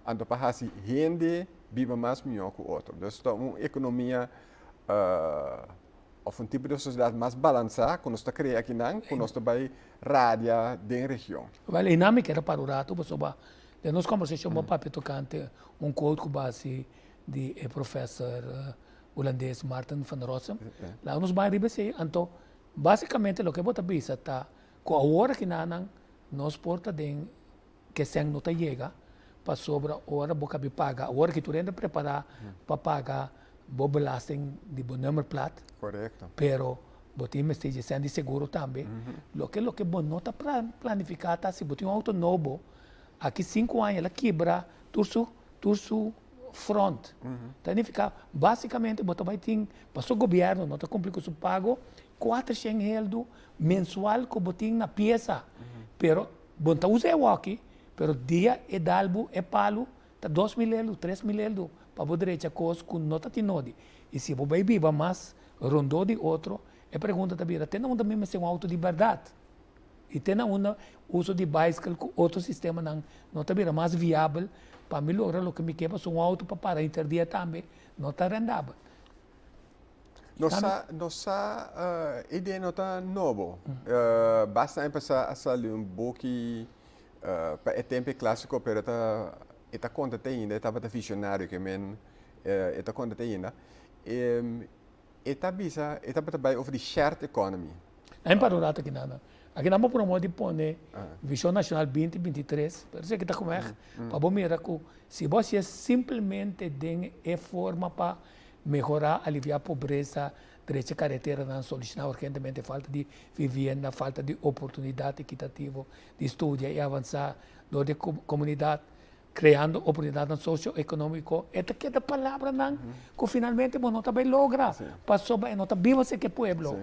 Anto pa haci hende biba mas miho cu otro. Dus ta un economia of un tipo di sociedad mas balansa cu nos ta crea akinan cu nos ta bay radia den region. Wel, einan mi kier para un rato pasobra den nos conversacion bo a papia tocante un quote cu bo a haci di e professor Hulandes Maarten van Rossum. Laga nos bai riba esei. Anto, básicamente loke bo ta bisa ta ku awor aki nanan nos por ta den ke sèn no ta yega. Pasobra ora bo kabi paga, awor ki tur hende prepará pa paga bo belasting di bo nummerplaat. Korekto. Pero bo tin mester dje sèn di seguro tambe. Loke loke bo no ta planifiká ta si bo tin un outo nobo, aki sinku aña el a kibra tur su tur su front. Ta nifiká básikamente bo ta bai tin, pasobra gobièrnu no ta kumpli ku su pago, kuatershen heldu mensual ku bo tin na piesa. Pero bo no ta usa e awòki, Pero dia e dal bo e palu ta 2000 eldu, 3000 eldu pa bo drecha kos ku no ta tin nodi. I si bo bai biba mas rondó di otro, e pregunta ta bira, te na unda mi mester un outo di bèrdat? I te na unda uso di baiskel ku otro sistemanan no ta bira mas viabel pa mi logra loke mi ke? Pasobra un outo pa para inter dia tambe no ta rendabel. Nos sa, nos sa, e idea no ta nobo. Basta aña pasá a sali un buki pa e tempu e klásiko, pero e ta, e ta konta te ainda, e tabata visionario ke men e ta konta te ainda. E ta bisa, e tabata bai over di shared economy. Nan para un rato akinan. Akinan bo promove di pone Vision Nacional 2023, pero esaki ta como echt pa bo mira ku si bo hasié simplemente den e forma pa mehorá, aliviá pobresa, drecha kareteranan, solushoná urgentemente falta di vivienda, falta di oportunidat ekitativo di studia i avansá dor di komunidat, kreando oportunidatnan sosio-ekonómiko. E ta keda palabranan ku finalmente bo no ta bai logra pasobra e no ta biba serka e pueblo.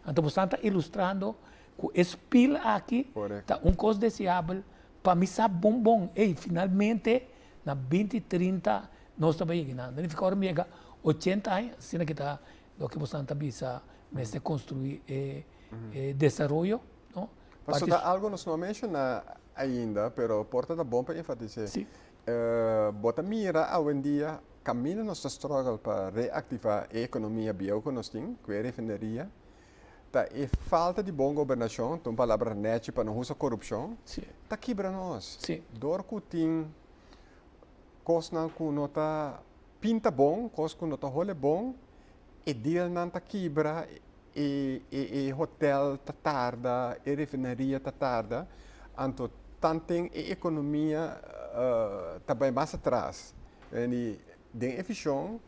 Anto bo stan ta ilustrando ku e spil aki ta un kos deseabel pa mi sa bon bon, ey, finalmente na 2030 nos ta bai yega nan. Significa ora mi yega 80 aña, asina ki ta loke boso ta bisa, mester construi e desaroyo, no? Paso ta algo nos no a menciona ainda, pero por ta ta bon pa enfatise. Bo ta mira awendia caminda nos ta struggle pa reactiva e economia bieu cu nos tin, cu e refineria, ta e falta di bon gobernacion, ta un palabra nechi pa no usa corupcion, ta kibra nos. Dor cu tin kosnan ku no ta pinta bon, kos ku no ta hole bon, e dealnan ta kibra, e e hotel ta tarda, e refineria ta tarda, anto tanten e ekonomia ta bai mas atras. Den e vishon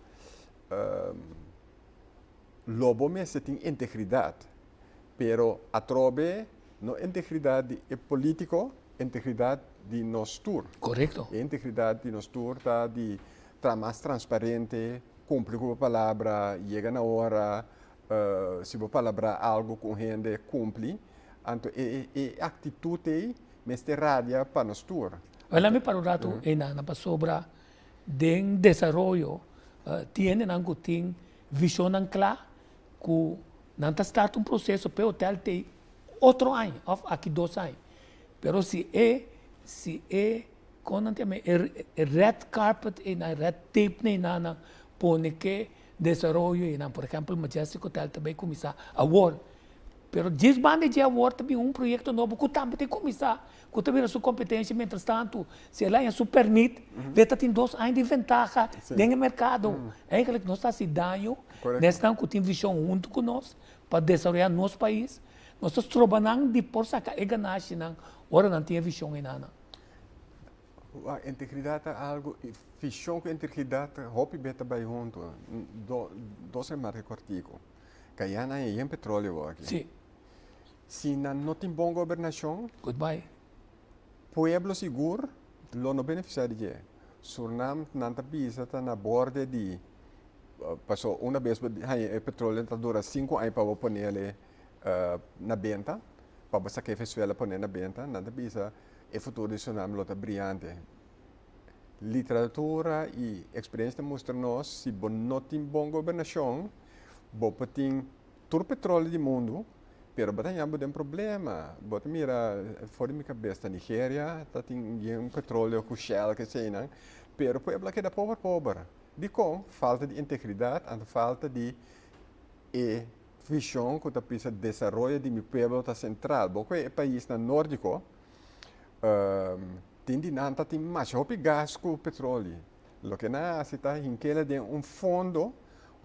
lo bo mester tin integridat, pero atrobe no integridat di e politico, integridat di nos tur. Korekto. E integridat di nos tur ta di tra mas transparente, kumpli ku bo palabra, yega na ora, si bo palabrá algu ku un hende, kumpli. Anto e e aktitut ei mester radia pa nos tur. Wèl ami para un ratu einan pasobra den desaroyo tin hendenan ku tin vishonnan kla ku nan ta start un proseso p'e hotel te otro aña òf aki dos aña. Pero si e si e kon nan ta yama e red carpet einan e red tape einan nan pone ke desaroyo einan por ehèmpel Majestic Hotel ta bai kuminsá awor pero djis banda dje awor ta bin un proyekto nobo ku tambe ta kuminsá ku ta bira su kompetensia mientrastantu si el haña su pèrmit le ta tin dos aña di ventaha den e merkado eigentlik nos ta hasi daño na esnan ku tin vishon huntu ku nos pa desaroyá nos pais Nos ta stroba nan di por saca e ganashinan ora nan tin e vision enanan. Wak, integridad ta algo, vision cu integridad hopi be ta bay hunto. Dos remarke cortico. Guyana a yen petroleo awor aki. Si. Si nan no tin bon gobernacion. Goodbye. Pueblo sigur lo no beneficia di dje. Surinam nan ta bisa ta na borde di, paso una bes bo haña e petroleo ta dura sinku aña pa bo ponele na benta, pa bo saka e Venezuela pone na benta, nan ta bisa e futuro di Surinam lo ta briante. Literatura i eksperensia ta mustra nos si bo no tin bon gobernashon, bo por tin tur petroleo di mundu, pero bo ta haña bo den problema. Bo ta mira for di mi kabes ta Nigeria ta tin yen petroleo ku Shell keseinan, pero pueblo a keda pober pober. Dikon? Falta di integridat anto falta di e vision ku ta bisa desaroyo di mi pueblo ta sentral. Bo koe e paisnan nordiko tin di nan ta tin masha hopi gas ku petroli. Loke nan a hasi ta hinkela den un fondo,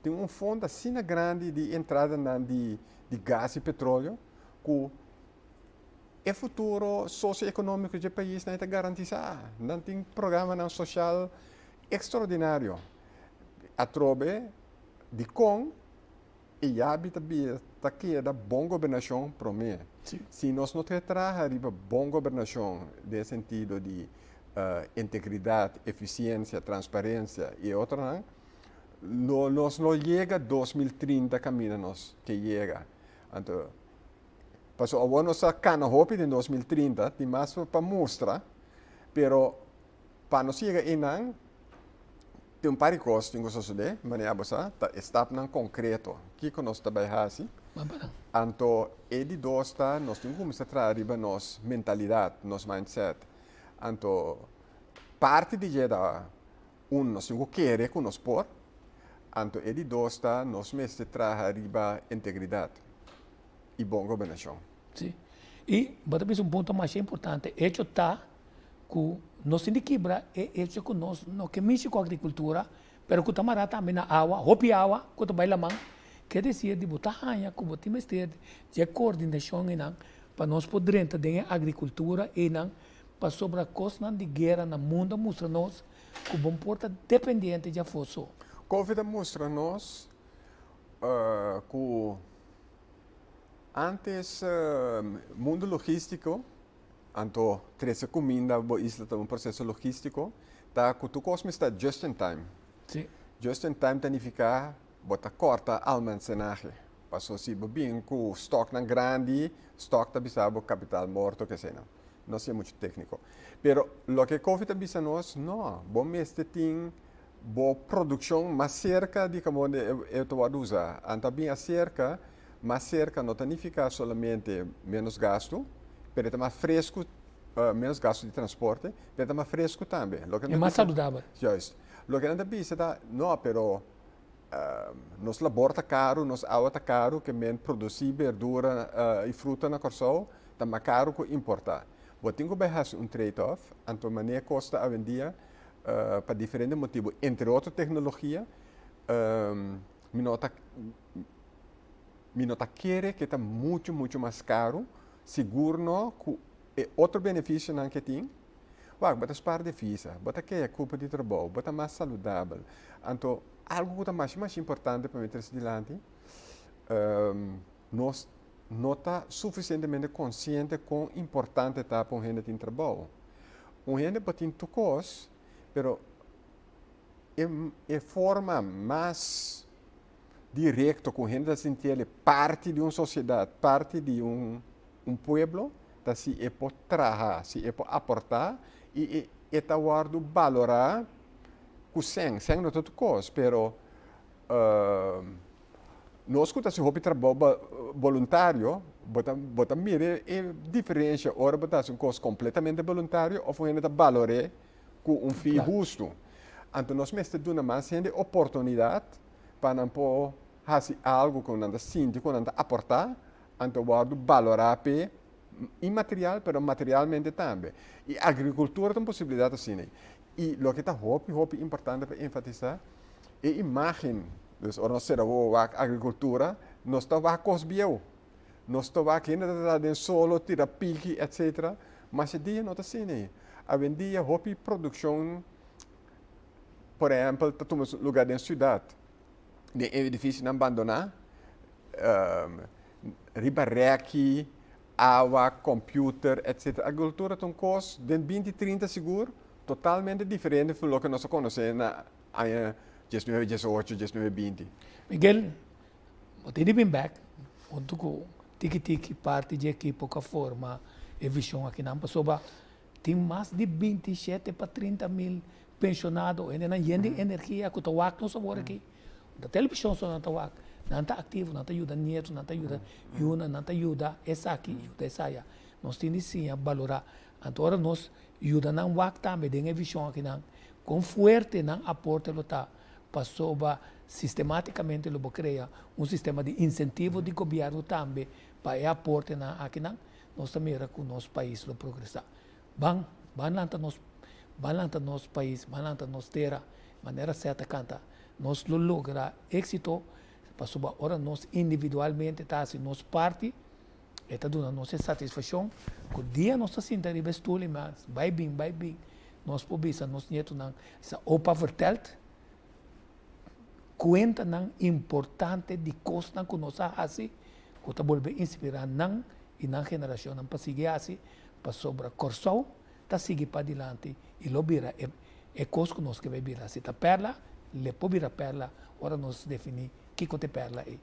tin un fondo asina grandi di entradanan di gas i petrolio ku. E futuro sosioekonómiko dje paisnan e ta garantisá. Nan tin programanan sosial ekstraordinario. Atrobe dikon e yabi ta bira ta keda bon gobernashon promé. Si nos no ta traha riba bon gobernashon den sentido di integridat, efisiensia, transparensia i e otronan, lo nos no yega 2030 kaminda nos ke yega. Anto pasobra awor nos a kana hopi den 2030, tin mas pa mustra, pero pa nos yega einan tin un par di kos tin ku sosodé, manera bo sa, ta e stapnan konkreto kiko nos ta bai hasi. Anto e di dos ta nos tin ku kuminsá traha riba nos mentalidat, nos mindset. Anto parti di dje ta un nos tin ku kere ku nos por, anto e di dos ta nos mester traha riba integridat i bon gobernashon. Sí. I bo ta bisa un punto masha importante, echo ta ku nos tin di kibra e echo ku nos no ke mishi ku agrikultura, pero ku ta mará tambe na awa, hopi awa ku ta bai laman, ke desir di bo ta haña ku bo tin mester dje koordinashon einan pa nos por drenta den e agrikultura einan pasobra kosnan di guera na mundu a mustra nos ku bo por ta dependiente dje afó so. Covid a mustra nos ku antes mundu logístiko, anto trese kuminda bo isla ta un proseso logístiko, ta ku tur kos mester ta just in time. Just in time ta nifiká bo ta kòrta almansenahe. Paso si bo bin ku stòknan grandi, stòk ta bisa bo kapital morto keseinan. No sea muchu tékniko. Pero loke Covid a bisa nos, no, bo mester tin bo produkshon mas serka di kaminda e ta wòrdu usá. Anto a bin aserka, mas serka no ta nifiká solamente ménos gastu, pero e ta mas fresku, ménos gastu di transporte, pero e ta mas fresku tambe. Loke E mas saludabel. Juist. Loke nan ta bisa ta, no, pero Nos labor ta karu, nos awa ta karu, ke men produsí berdura i fruta na Kòrsou ta mas karu ku importá. Bo tin ku bai hasi un trade-off, anto manera kos ta awendia pa diferente motibu, entre otro teknologia, mi no ta mi no ta kere ke ta muchu muchu mas karu, sigur no ku e otro benefisionan ke tin. Wak, bo ta spar divisa, bo ta kea kupo di trabou, bo ta mas saludabel. Anto, algu ku ta masha masha importante pa mi trese dilanti, nos no ta sufisientemente konsiente kon importante ta pa un hende tin trabou. Un hende por tin tur kos, pero e e forma mas direkto ku un hende ta sinti el parti di un sosiedat, parti di un Un pueblo ta si e por traha, si e por aportá i e e ta wòrdu balorá ku sèn. Sèn no ta tur kos, pero nos ku ta hasi hopi trabou boluntario, bo ta bo ta mira e diferensha ora bo ta hasi un kos kompletamente boluntario òf un hende ta balor'é ku un fi hustu. Anto nos mester duna mas hende oportunidat pa nan por hasi algu ku nan ta sinti ku nan ta aportá Anto wòrdu balorá p'e inmaterial pero materialmente tambe. I agrikultura ta un posibilidat asina. I loke ta hopi hopi importante pa enfatisá, e imágen, dus ora nos sera wowo wak agrikultura, nos ta wak kos bieu. Nos ta wak hende ta traha den solo, tira piki etcetera, mas e dia no ta asina. Awendia hopi produkshon por ehèmpel ta tuma lugá den siudat. Den edifisionan bandoná, riba rèki, awa, kòmpiuter, etcetera. Agrikultura ta un kos den binti trinta sigur totalmente diferente for loke nos a konosé na aña diesnuebe diesocho, diesnuebe binti. Miguel, bo tin di bin bèk huntu ku tiki tiki parti dje ekipo ku a forma e vishon akinan pasobra tin mas di 27 pa 30 mil pensionado, hendenan yen di energia ku ta wak nos awor aki. Ta televishon so nan ta wak. Nan ta aktivo, nan ta yuda nieto, nan ta yuda yunan, nan ta yuda esaki, yuda esaya. Nos tin di siña balorá. Anto ora nos yuda nan wak tambe den e vishon akinan, kon fuerte nan aporte lo ta pasobra sistematikamente lo bo krea un sistema di insentivo di gobièrnu tambe pa e aportenan akinan, nos ta mira ku nos pais lo progresá. Ban, ban lanta nos, ban lanta nos pais, ban lanta nos tera, manera Seth ta canta. Nos lo logra éxito pasobra ora nos individualmente ta haci nos parti, E ta duna nos e satisfakshon ku dia nos ta sinta riba e stul i mas bai bin bai bin nos por bisa nos nietonan sa opa verteld kuentanan importante di kosnan ku nos a hasi ku ta bolbe inspirá nan i nan generashonnan pa sigui hasi pasobra Kòrsou ta sigui padilanti i lo bira e e kos ku nos ke bai bira. Si ta pèrla, le por bira pèrla ora nos definí kiko ta e pèrla ei.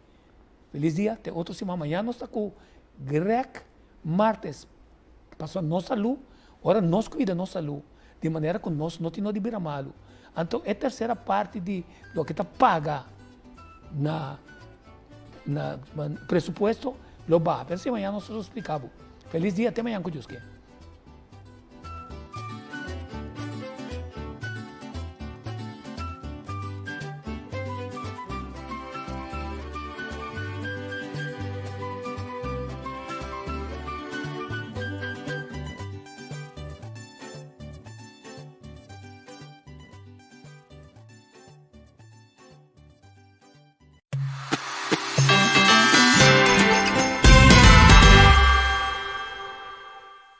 Felis dia, te otro siman. Mañana nos ta ku Greg Martes. Pasobra nos salú, ora nos kuida nos salú, di manera ku nos no tin no di bira malu. Anto e tersera parti di loke ta paga na na presupuesto lo baha. Pero si mañana nos lo splika bo. Felis dia, te mañana ku Dios ke.